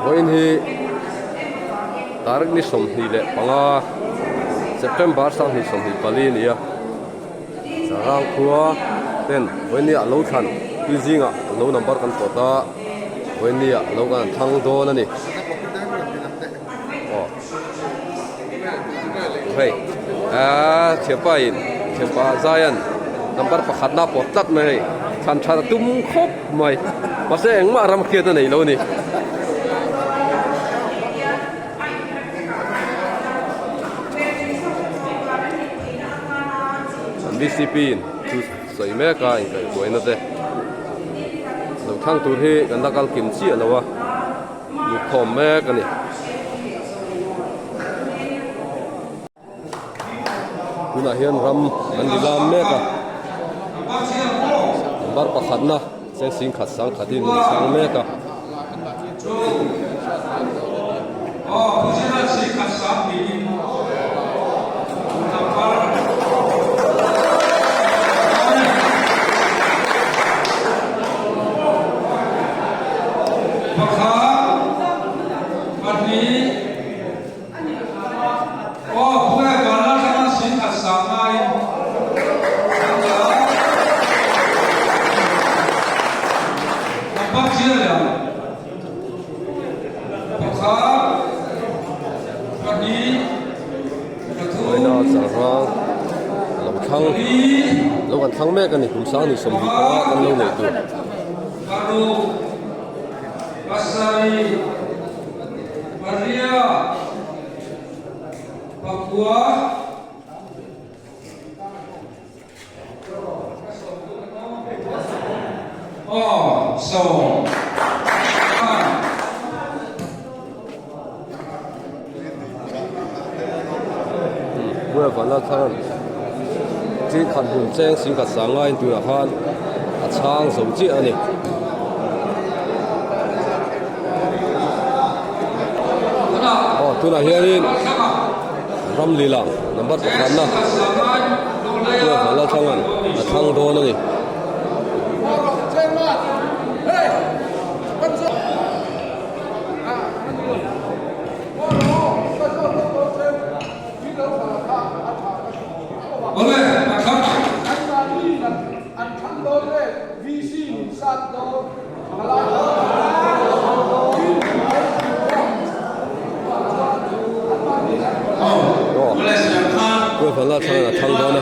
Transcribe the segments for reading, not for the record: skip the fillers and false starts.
Vawiin hi tarik ni 25 September 2024 a ni a Sarang khua ten vawiin ni ah lo thlan tui zingah lo number kan pawt a vawiin ni ah lo kan thlang dawn a ni aw hei aaa thianpa in thianpa Zaian number pakhat na pawt tlat mai hei thlan that a tum khawp mai mahse engmah ram hriat a nei lo a ni. Bcp in chu sawi mek a inkaihhruaina te lo thlang tur hi kan la kal kim chiah lo a mutkhawm mek a ni. Tunah hian ram an ni lam mek a number pakhatna cheng sing khat sang khatin an sang mek a. Vawiina chalrang lo thlang lo kan thlang mek a ni kum sang ni 25 kan lo neih tur. Pariat, pakua. Aw, sawm. Hmuh vanlal thar chi khat hmun cheng sing khat sang ngaiin tunah khan a chhang zo chiah a ni. Aw tunah hianin Ramlila number pakhatna hmuh vanlal thangan a thlang dawn a ni. Thlang dawn a.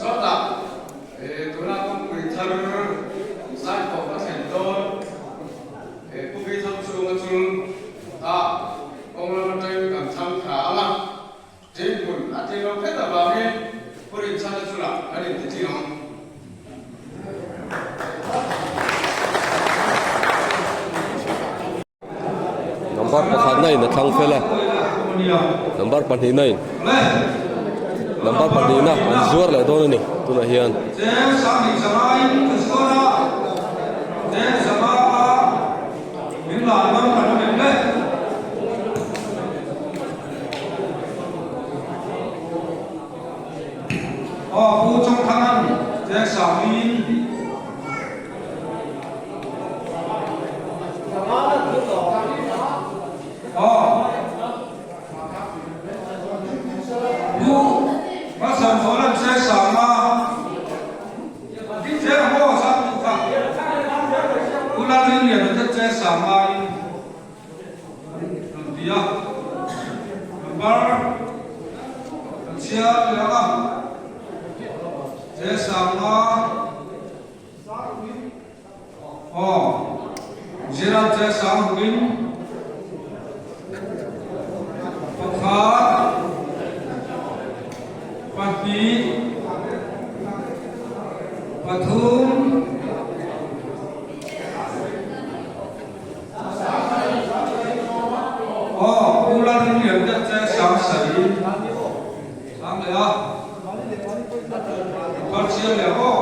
Sawtah tuna kawngpui thar Saipawh a thlen dawn Pu Vitham chhunga chul a kawng lam atangin kan thlang thla ang a, ṭinhmun a tling lo phet avangin Pu Rinchhana chulah kan inti tling ang. Number pakhatna in a thlang fel a, number pahnihna in number pahnihna an zuar leh dawn a ni tunah hian. Aw, Zira che sang hukin pakhat, pahnih, pathum, aw, Pu Lalringlian te che sang sarih sang leh a. Parchhiar leh aw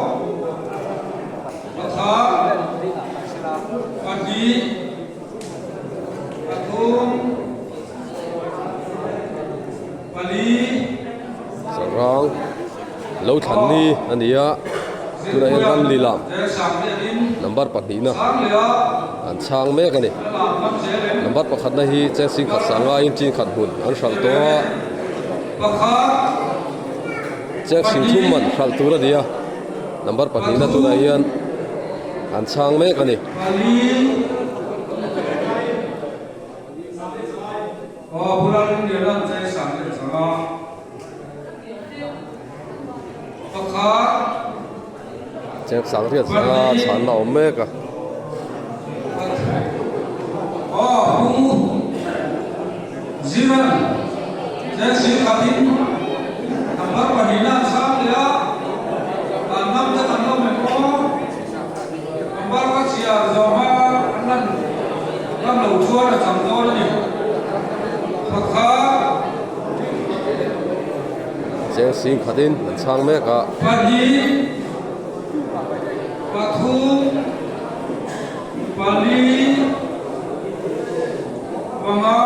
pakhat, pahnih, pathum, pali. Sarang lo thlan ni a ni a, tunah hian Ramlila number pahnihna an chhang mek a ni. Number pakhatna hi Cheng khat sangaiin chin khat hmun an hralh tawh a. Cheng sing thum man hralh tur a ni a, number pahnihna tunah hian an chhang mek a ni. Cheng sang riat zanga chhanna a awm mek a. Cheng sing khatin an chhang mek a. Pathum, pali, panga,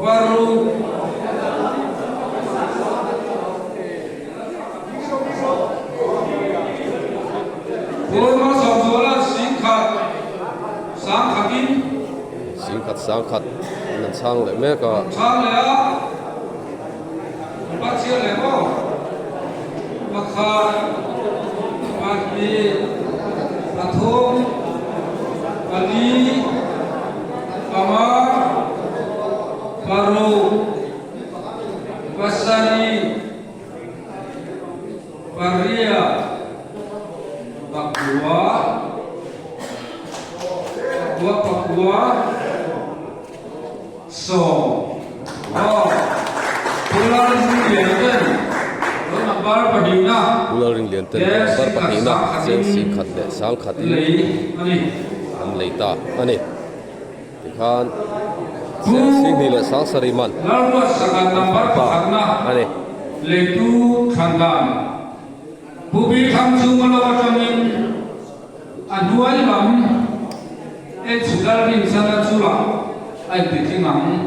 paruk, Burma Sawmzuala Singkhat Sangkhatin. Singkhat Sangkhat an chhang leh mek a. Chhang leh a. Pathian leh maw pakhat, pahnih, pathum, pali, panga, paruk, pasarih, paruk. Pakua pakua sawm aw Pu Lalringliana ten roll number pahnihna Pu Lalringliana ten roll number pahnihna cheng singkhat leh sangkhatin an lei ta a ni. Tikhan cheng singhnih leh sangsarih man an phur ta a ni. Leitu thlan dan Pu Bithang chu ka lo atangin A hnuai lam H Lalrinchhana chungah a intitling ang.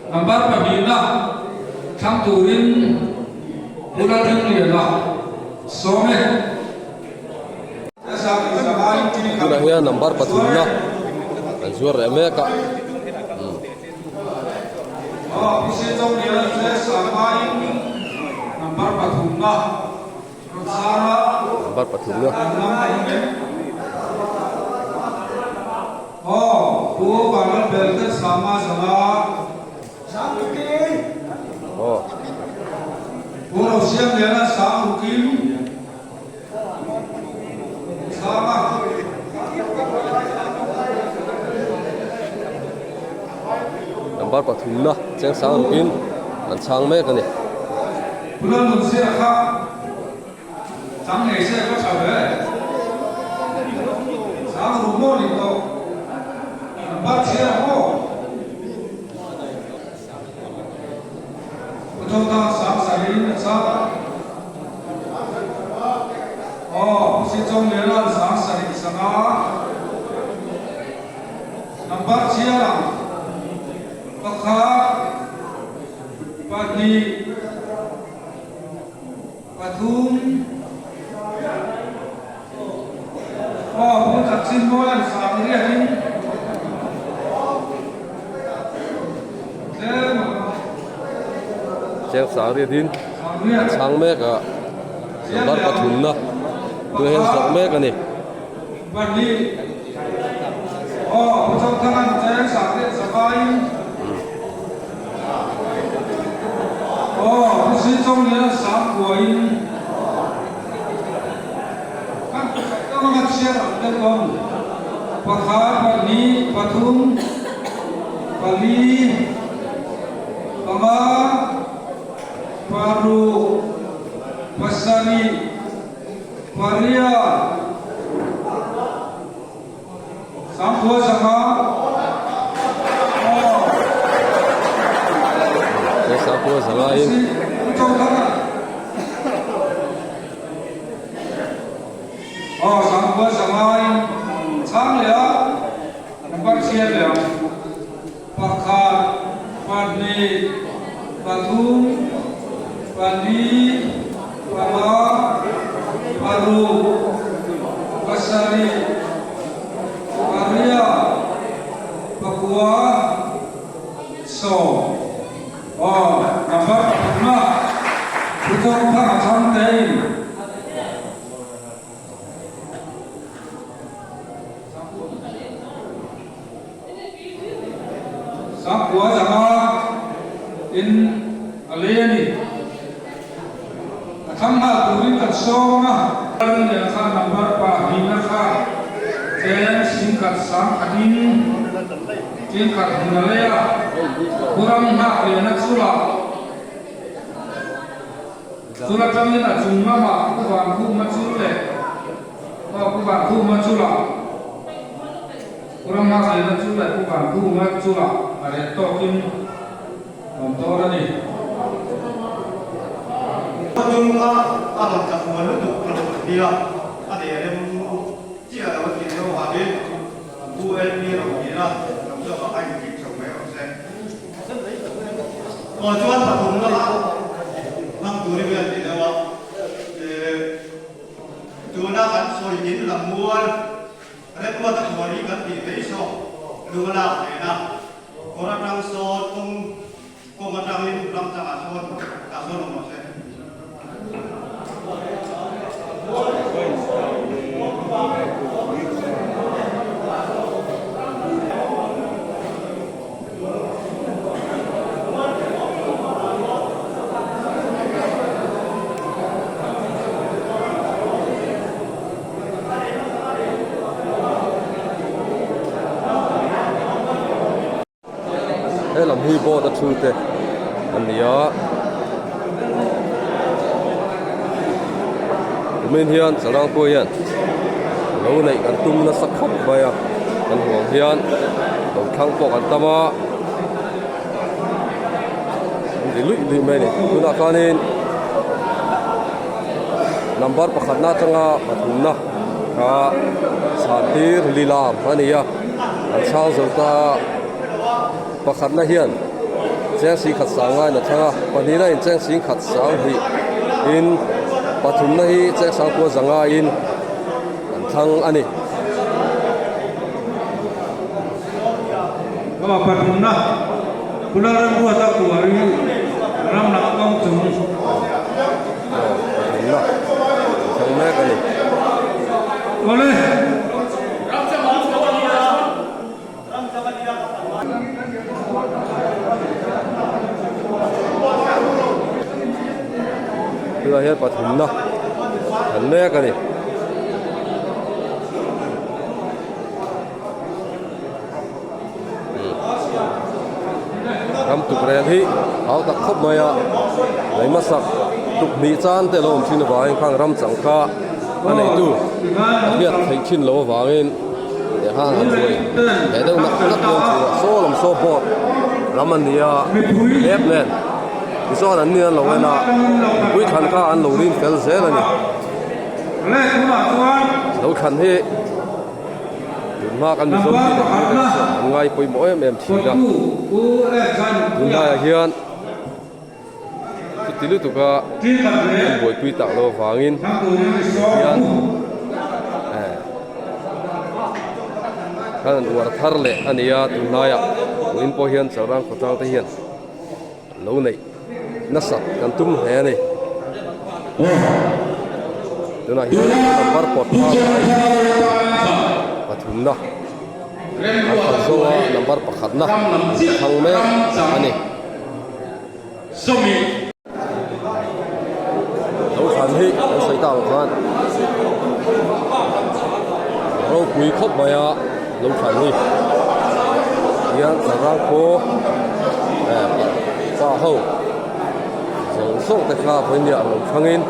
Number pahnihna thlang turin Pu Lalringliana sawm e. Tunah hian number pathumna an zuar leh mek a. Number pathumna. Aw. Number pathumna cheng sang rukin an chhang mek a ni. Cheng sang riatin an chhang mek a, number pathumna tunah hian zawrh mek a ni. He Sangkhua zangaiin Sangkua zanga in a lei a ni. A thlang nghal turin kan sawm a. Ram lian kha number pahnihna kha cheng singkhat sangkhatin chengkhat hmun a lei a. Pu ram nghak liana chulah chul atangin a chung lamah Pu Vankhuma chul leh aw Pu Vankhuma chulah Pu ram nghak liana chul leh Pu Vankhuma chulah a reh tawkin Awm dawn a ni. Tum kha a rawn tla fual lutuk ka lo ti a, a nei rem chiah lo a tih deuh avangin Pu LP rawn dil a, lo zawk a, a intik chho mai rawh se. Aw chuan pathum lama hmang turin vel ti deuh a, tuna kan sawi in lam mual Remruata khuar hi kan tih mai saw lung a lak nen a, Kawr atang sawn kawng kawng atangin ram changah sawn tah sawn awm rawh se. He lam hi board a thu te an ni a. Kumin hian Chalrang pawh hian lo neih kan tum nasa khawp mai a, kan hmuh ang hian lo thlang pawh kan tam a, an ri luih luih mai a ni. Tunah khanin number pakhatna atanga pathumna kha chhan tir lilam a ni a, an chhang zo ta a. Pakhatna hian cheng sing khat sang ngain a thlang a, pahnihna in cheng sing khat sang hnih in pathumna hi cheng sang kua za ngaiin an thlang a ni. Aw pathumna Pula Remruata kuari ram lam kawng chung. Aw pathumna an thlang mek a ni. Awle. Tunah hian pathumna an mek a ni. Ram tuk rel hi hau tak khawp mai a, lei hmasak tuk hnih chan te a lo awm thin avangin khang ram chang kha a neitu a hriat theih thin loh avangin Teh khan han buai leh deuh nak nak dawn chu a saw lam saw board lam a ni a hlep nen tichuan an ni an lo en a mipui thlan kha an lo rin fel zel a ni lo thlan hi tunhma kan mizo te chuan an ngai pawimawh em em thin a tunlaiah hian. Chuti lutuk a an buaipui tak loh avangin hian eh khan an uar thar leh a ni a tunlaiah vawiin pawh hian Chalrang khawtlang te hian lo neih nasat kan tum hle a ni tunah hian number pawt pathumna. An kal zo a number pakhatna thlang mek a ni. Lo thlan hi kan sawi tak ang khan ropui khawp mai a lo thlan hi hian Sarang khaw eh pa ho zawng zawng te kha vawinia lo thlangin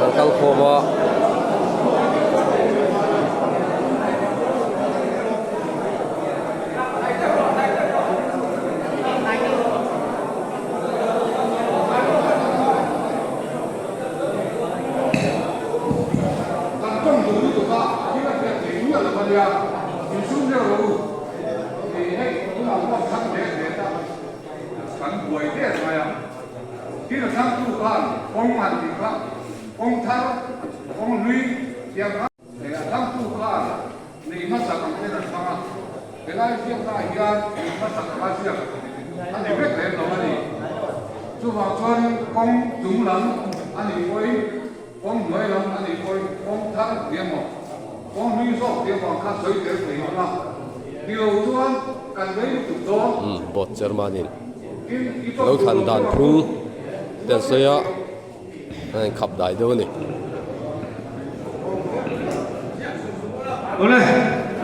an kal khawm a. Kan tawng duh lutuk a, thil a hriat theih miah lo a nia, insum deuh lo u. Hei tunah pawh thlang det det a, kan buai der mai a. Thil a thlangtu khan kawng han tih kha, kawng thar, kawng hlui tiang kha. A thlangtu khan nei hmasak ang ten an hmang a, helai ziaknaah hian nei hmasak anga ziak a ni vek lem lo a ni. Chuvang chuanin kawng chung lam a nih pawhin, kawng hnuai lam a nih pawhin kawng thar ti emaw, kawng hlui zawk ti emaw ang kha sawi tel thei ang a, ni lo chuan kan vei lutuk dawn. Board chairman-in lo thlan dan phung te an sawi a. A inkhap dai deuh a ni. Awle,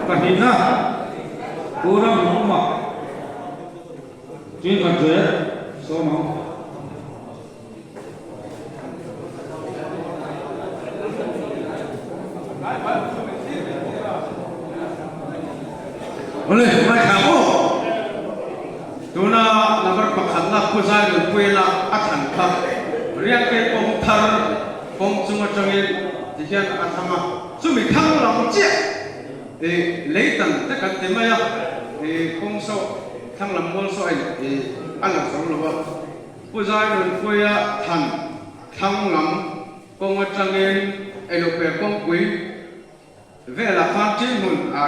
pahnihna Pu Ramhmuhma chuan kan zel sawm ang. Awle, ngaithla aw. Tuna number pakhatna Pu Zairulpuiala a thlan kha Riangke kawng thar kawng chung atangin ti hian a thlang a, chumi thlang lam chiah ih leitan te kan ti mai a, ih kawng saw thlang lam mual saw a in ih a lang zo lo a. Pu Zairulpuia thlan thlang lam kawng atangin Elope kawngpui Velah khan ṭin hmun a.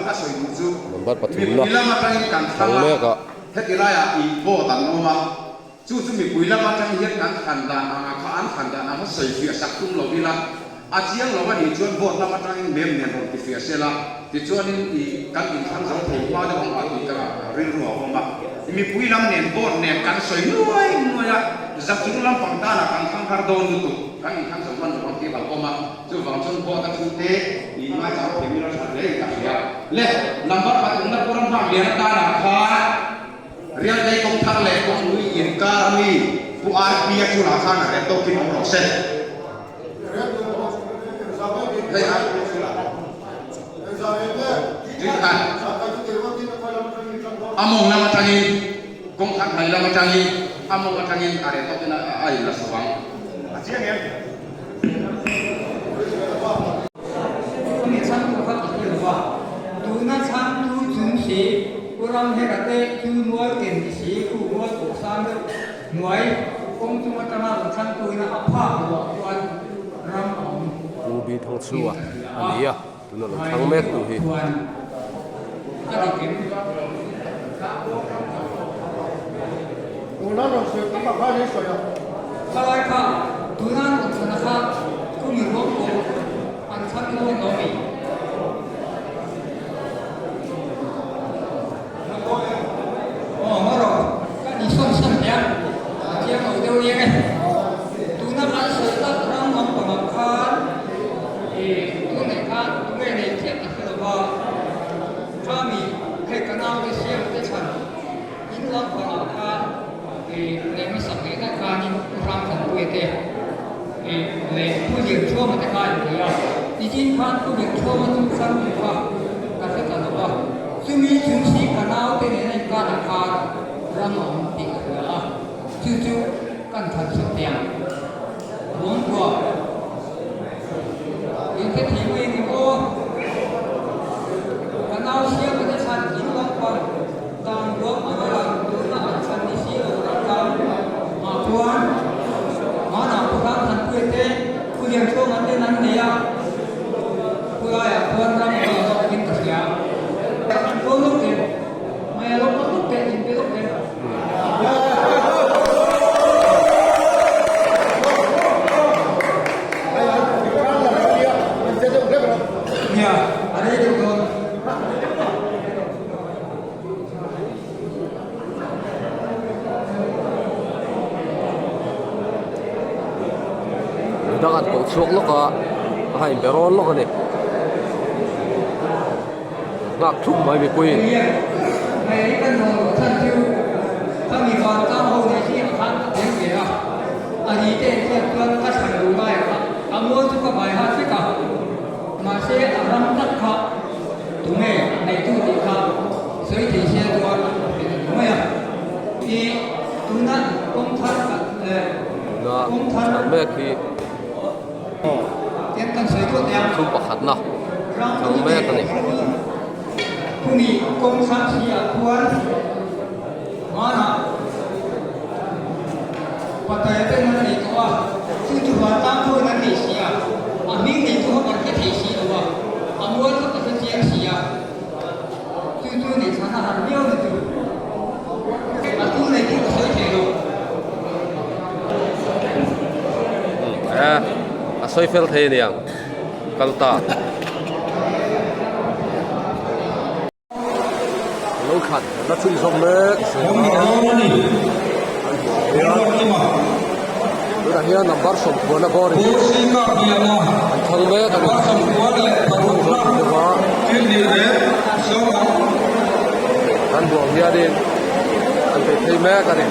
ka sawi duh chu Number pathumna mipui lam atangin kan thlang thlang a, mek a. heti laiah ih vote an awm a, chu chu mipui lam atang hian kan thlan dan anga kha an thlan dan ang kha sawi fiah sak tum lo ila, a chiang lo a nih chuan vote lam atangin mem nen rawn ti fiah sela, tichuanin ih kan inthlang zo thei hma deuh ang a tih ka rilru a awm a. Mipui lam nen vote nen kan sawi nuai nuai a, zachung lampang danah kan thlang har dawn lutuk, kan inthlang zo hman lo ang tih a lo awm a. Chuvang chuan vote a thu te i ngaichang thei mila tha hle in ka hria. Le, number pathumna Pu Ramhak Lian atanah khan Rialtei kawng thar leh kawng ui inkar a mi Pu RP a chungah khan a rem tawkin awm rawh se. Hei a Ṭinkhat a mawng lam atangin kawng thar hnai lam atangin a mawng atangin a rem tawkin a inla chho ang. A chiang em? Chumi chhangtu kha ka hre lova, tuna chhangtu chung si Pu Ramhera te chu mual ken ni si khu mual pawh sang deuh hnuai kawng chung atanga rawn chhangtu ina a phak loh ah chuan ram a awm Pu Bi Thangchhua in ka hria a a, ni a, tuna lo thlang mek tu hi. Chuan a dik em? Tuna rawn sawi tak ah khan i sawi a. Khalai kha tuna rawn chhana kha kumi ruang pawh an chhan dawn lo mi. Aw maw rawh ka ni sawn sawn teh a, a chiang lo deuh riang e. Tuna kan sawi tak ram lampang ah khan ih tunei khan tunge nei chiah ka hre lo va, Thami hei ka naute siam te chhan. In lampangah khan leh hmasak leh daih khanin Pu Hrangthanpuia te leh Pu Lirthuama te kha an nei a, nichin khan Pu Lirthuama hnung chhan tu kha ka hre ta lo va, chumi chung si ka naute nena inkanah khan ram a awm tih ka hria a, chu chu kan than sak teh ang. Ruangkua in hre thei mai ang aw. Ka nau siama te chhan in lampang dan ruang anga lang tuna an chhan ni si lo ram tlang ah chuan hmanah Pu Hrangthanpuia te Pu Lianchhuanga ten an nei a, Pu laiah chuan ram a lo zawk in ka hria. An tual lawk em? Mai a lo kal lawk teh, in pe lawk em? Nia, a rei deuh dawn. Midang an koh chhuak lawk a, a ha inbe rawn lawk a ni. Nghak thup mai mipui. Tuna chhan mek hi thum pakhatna thang mek a ni. Khumi kawng sang si ah khuan hmanah Pataya ten an nei tawh a, chu chu vantlang khawiin an nei si a, a hming nei chu kha kan hre thei si lo a, a mual kha ka hre chiang si a, chu chu nei chhan a har viau na chu a tu nei chu ka sawi thei lo. Eh, a sawi fel thei aniang. Kal ta. Lo khat la chhun zawm mek tunah hian number sawmkhuana bawr in an thlang mek a ni an buang hianin an peih phei mek a ni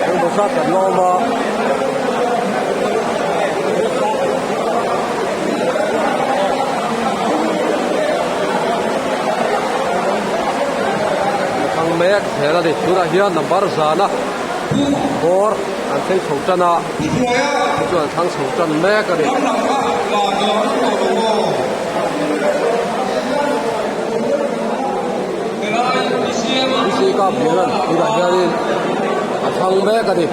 engemaw zat kan la awm a. Thlang mek zel a ni tunah hian number zana bawr an thleng chho tan a chu chuan an thlang chho tan mek a ni. Tunah hianin a thlang mek a ni.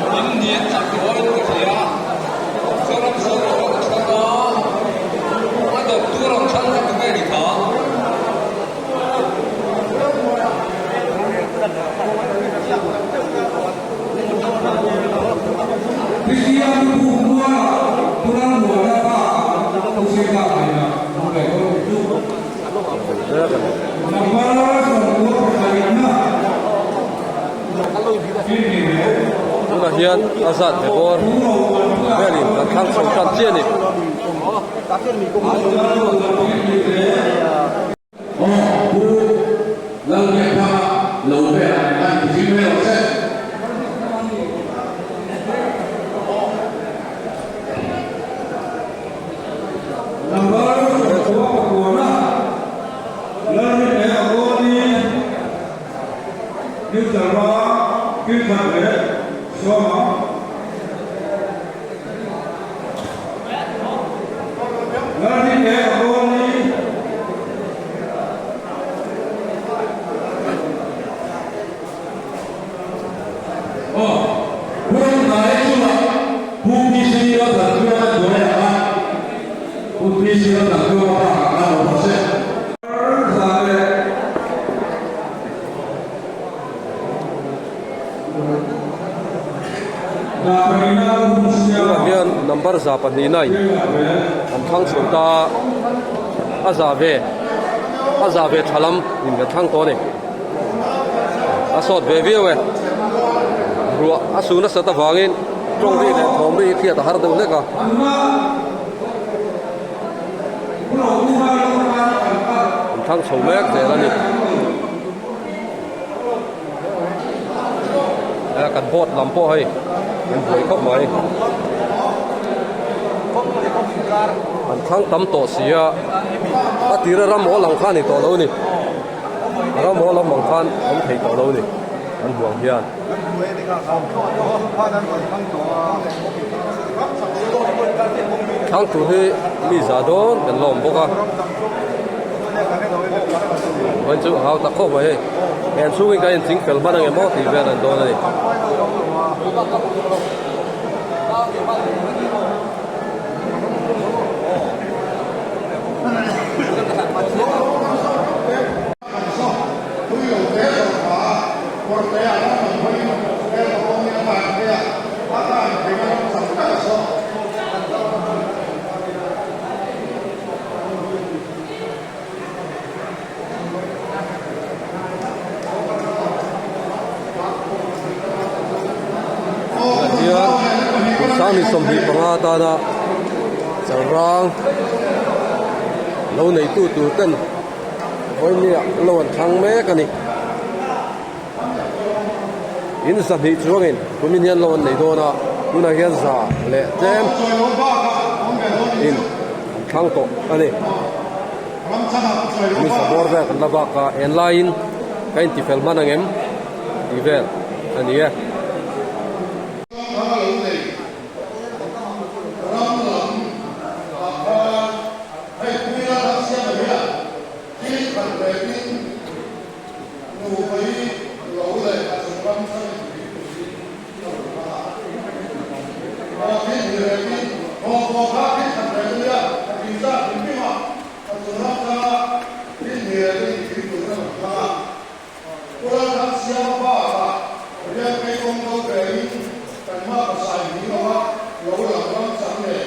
Tunah hian a zat ve bawr velin kan thlang chho tan chiah a ni. Tunah hian number 2 nai an thlang chho ta a za ve a za ve tha lam in kan thlang tawh a ni a sawt ve viau e ruah a su nasat avangin tawng ri leh thawm ri hi hriat a har deuh hlek a. An thlang chho mek zel a ni. Kan board lam pawh hei an buai khawp mai. An thlang tam tawh si a, a tira ram awl ang kha a ni tawh lo a ni. Ram awl awm ang khan awm thei tawh lo a ni an huang hian. Thlang tur hi mi za dawn kan la awm bawk a vawiin chu a hau tak khawp mai hei en chhungin kan inching fel hman ang em aw tih vel an dawn a ni. Hian 25 atana chalrang lo neitu tur ten Vawimia lo an thlang mek a ni. In zahnih chuangin kumin hian lo an nei dawn a, tunah hian za leh tlem in an thlang tawh a ni. Mi za bawr vel kan la bak a, en laiin ka intifel hman ang em tih vel a ni e. Hei puia ram siam hian thil khat vekin nupai lo leh a chung ram changin tuipui ka rawn hmang a. Aw thil hnih vekin thawmhnaw kha thil khat ve ania a tih zat hrim hrim a, a chung ram changa thil hnih vekin tuipui ka rawn hmang a. Puia ram siama bakah riak phei kawng do vein kan hma pasai hnih lo a lo lang ram chang leh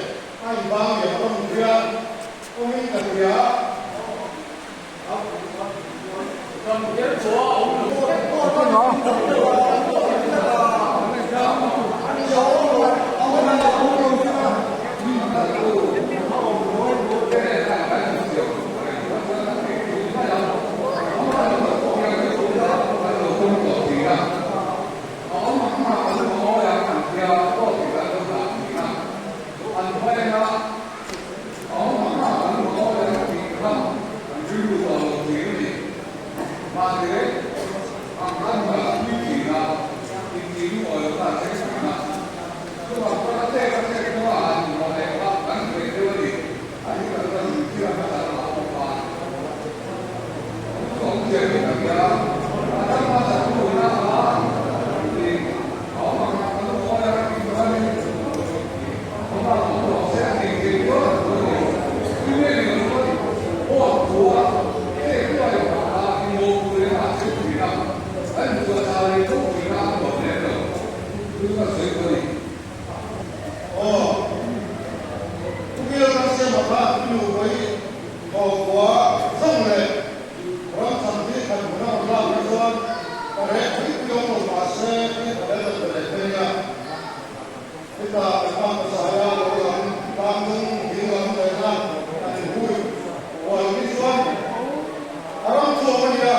A inbang liam a rawn hria awmin ka hria. An hmel a, a awm ang a, an luh awi ang tih kha an rilru tawh lo thin a ni. Mahse, ang khan hna tui thin a, intih luh awi kha a thleng thin a. Chuvang chuan a chek a chek hnu a han inhmuh leh kha kan hmeh deuh a ni. A hi kan la zirtir a hmasa lamah pawh khan chu awmzia hi ka hria a, a dam hmasa hnu na a tih a awm ang a, kan luh awi ang tih chuanin Aw, Pu Bialramsiama khan i nu vawi thawkua zawng leh ram chang. chuan ka reh pui pui awm lo mahse thil ka tel lo ta leh te nia. Heta kan pa hmasa lo lam tlang hnung ding lam nena an inhui hual hi chuan a ram chuang a nia.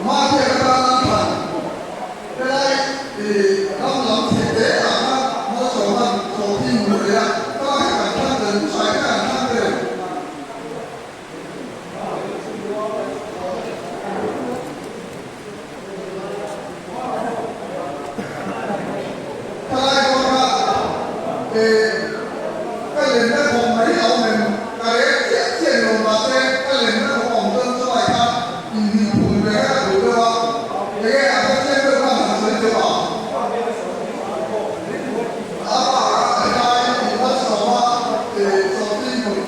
Mahse ka tan an thlan helai ram lam chhe te ah khan malsawmna sawhthing hmuh leh a, ka hi kan thlang tel hmasa hi kan thlang tel. Thalai pawh kha ka lenna thawm mai a awm em? Ka rek chiah chiah ni lo mahse ka lenna thawm a awm chuan chulai kha inhnih phun ve kha ka duh deuh a, enge a hre chiang deuh khan han sawi deuh a. A bakah helai inmalsawma sawhthing hmun,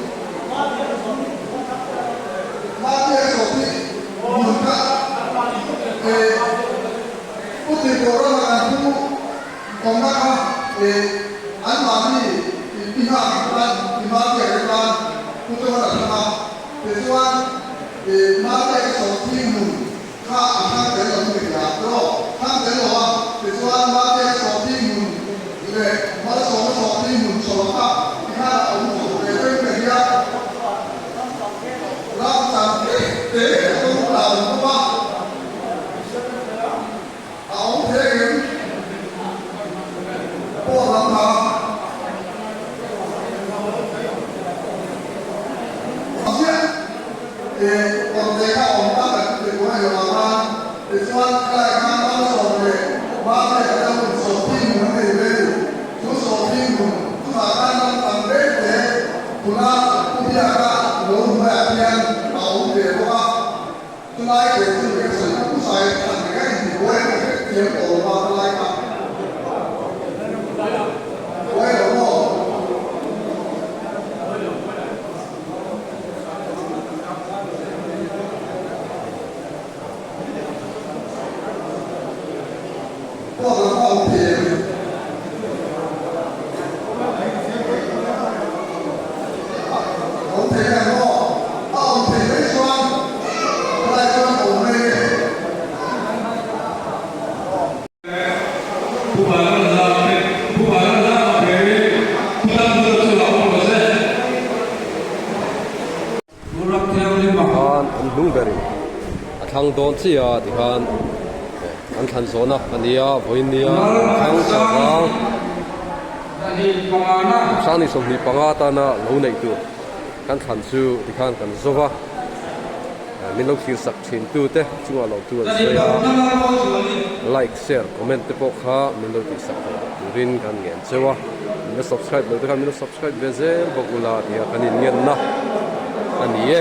Mahnia sawhthing hmun kha Pu Tirhkoh rama kan thu awmna kha anmahni i nghak khan i Mahnia te tan Pu John a thlang a, tichuan Mahnia ka sawhthing hmun kha a thlang tel lo ni tia tawh thlang tel lo a, tichuan Mahnia ka sawhthing hmun leh Malsawma sawhthing hmun chho kha tikhan a awm chho ve vek ka nia. Ram chan te te a awm la awm bawk a. A awm thei em? Pawh lam kha. Chiah e kawrte kha awm ta kan ti tur a ni lo khan tichuan helai khan Malsawm leh Mate ka deuh in sawhthing hmun an nei ve ni. Chu sawhthing hmun chutah khan ram tam mek te tuna Pu Biaka lo hnuaiah hian a awm ve bawk a. Chulai ke chu ka sawi ka hmasa in thlan reng a inti buai ka hre thiam tawh lo va chulai kha buai lo maw? Pawh lam a awm thei em? Awm thei em maw? A awm thei mai chuan helai chuan a awm mai e. Pu Vanlalzama te, Pu Vanlalzama pherin Pu Damdura chu a awm lo se. Pu Ramthianghlim a. Khan an hnung berin a thlang dawn chiah a tikhan an thlan zawhna a ni a, vawiin nia thlang chho vang Sangni 25 atana lo neih tur kan thlan chu tikhan kan zo va, min lo thlir sak thin tu te chungah lo tu an sawi a, like, share, comment te pawh kha min lo tih sak ve turin kan ngen cheu a, min la subscribe lo te khan min lo subscribe ve zel bawk ula tia kan inngenna a ni e.